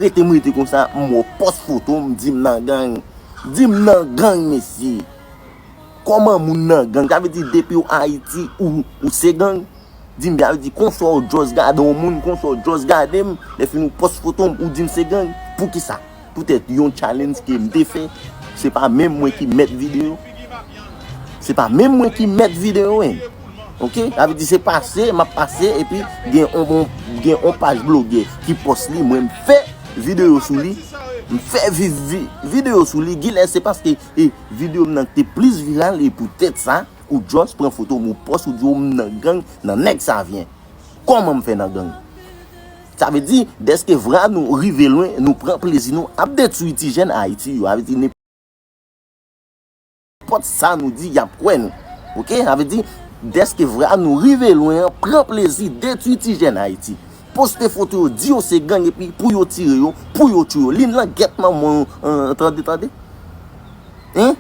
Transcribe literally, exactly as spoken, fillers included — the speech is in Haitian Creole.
Rete m rete konsa, m wè w pòs foto m, di m nan gang. Di m nan gang, mesye. Kòman moun nan gang? Sa vle di depi w Ayiti, ou, ou se gang? Di m, sa vle di konsa w just gade yon moun, konsa w just gade m, lè fini w pòs foto m, ou di m se gang. Poukisa? Poutèt yon challenge ke m te fè, se pa menm mwen ki mèt videyo. Se pa menm mwen ki mèt videyo, en. Ok? Sa vle di se pase, m ap pase, epi gen on, on, gen on paj blogè ki pòs li, mwen m fè videyo sou li. M fè vi, vi, videyo sou li. Gilè, se paske e videyo m nan te plis viral, e poutèt sa, ou just pran foto m, ou pòs, ou di w m nan gang, nan nèg Savyen. Kòman m fè nan gang? Sa vle di, dèske vra nou rive lwen, nou pran plezi, nou ap detwi ti jèn Ayiti yo. Sa vle di, nenpòt sa nou di, y ap kwè nou. Ok? Sa vle di, dèske vra nou rive lwen an, pran plezi, detwi ti jèn Ayiti. Poste foto yo, di yo se gang, epi pou yo tire yo, pou yo tchwe yo. Lin lan gèt manman yo, an, tande, tande. Hein?